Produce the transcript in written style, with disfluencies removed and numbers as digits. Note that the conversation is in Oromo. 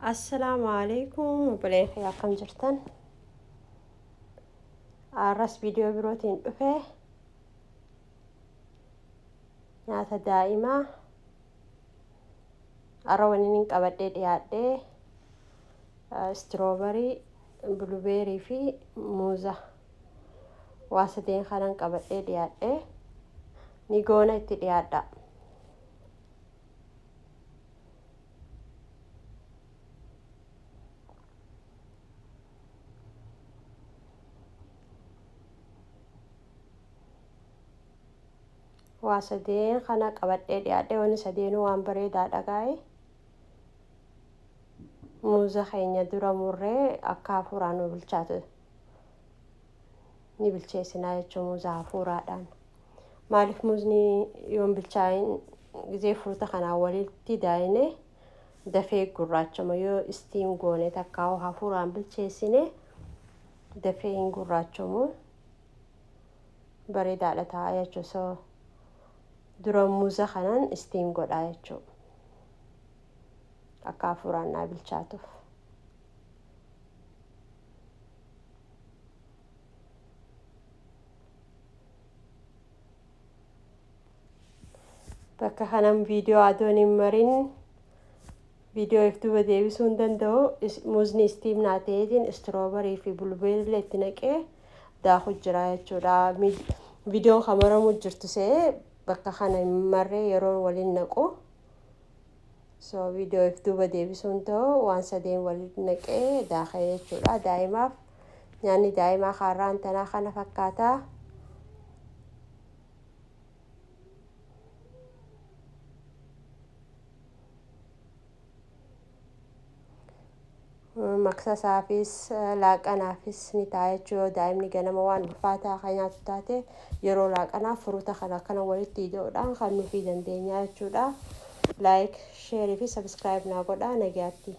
Assalaamu alaikum obboleen kiyya, akkam jirtan? Arras viidiyoo birootiin dhufe. Nyaata daa'imaa har'a waniin qabadhee dhiyaadhee strawberry, blueberry fi muuza, waa sadeen kanan qabadhee dhiyaadhee ni goona, itti dhiyaadha. Waa sadeen kana qabadhee dhiyaadhe. Wanni sadeenuu waan bareedaadha gaa'e. Muuza keenya dura murree akka hafuuraan nu bilchaatu ni bilcheessinaa jechuun, muuza hafuuraadhaan. Maaliif muuzni yoon bilchaa'in gizee fruit kanaa walitti daayine dafee gurraachama. Yoo steam goone takkaa hafuuraan bilcheessine dafee hin gurraachamu, bareedaadha ta'a jechuudha. So dura muuza kanan steam godhaa jechuudha, akka hafuuraan naa bilchaatuuf. Bakka kanan viidiyoo adoon hin marin viidiyoo if duuba deebisuu hin danda'u. Muuzni steam naa ta'eetiin strawberry fi blueberry illee itti naqee daaku jira jechuudha. Viidiyoon kan maramu jirtu se'ee bakka kana hin marree yeroon waliin naqu. So viidiyoo if duuba deebisuun ta'u, waan sadeen waliin naqee daakee jechuudha. Daa'imaaf nyaanni daa'imaa kaarraan tanaa kana fakkaata. Maksasaafis laaqanaafis ni ta'a jechuu. Yoo daa'imni ganama waan ulfaataa kan nyaatu taate, yeroo laaqanaa fruit kana akkana walitti ida'uudhaan kan nufii dandeenya jechuudha. Like, share fi subscribe naa godhaa. Nagaatti.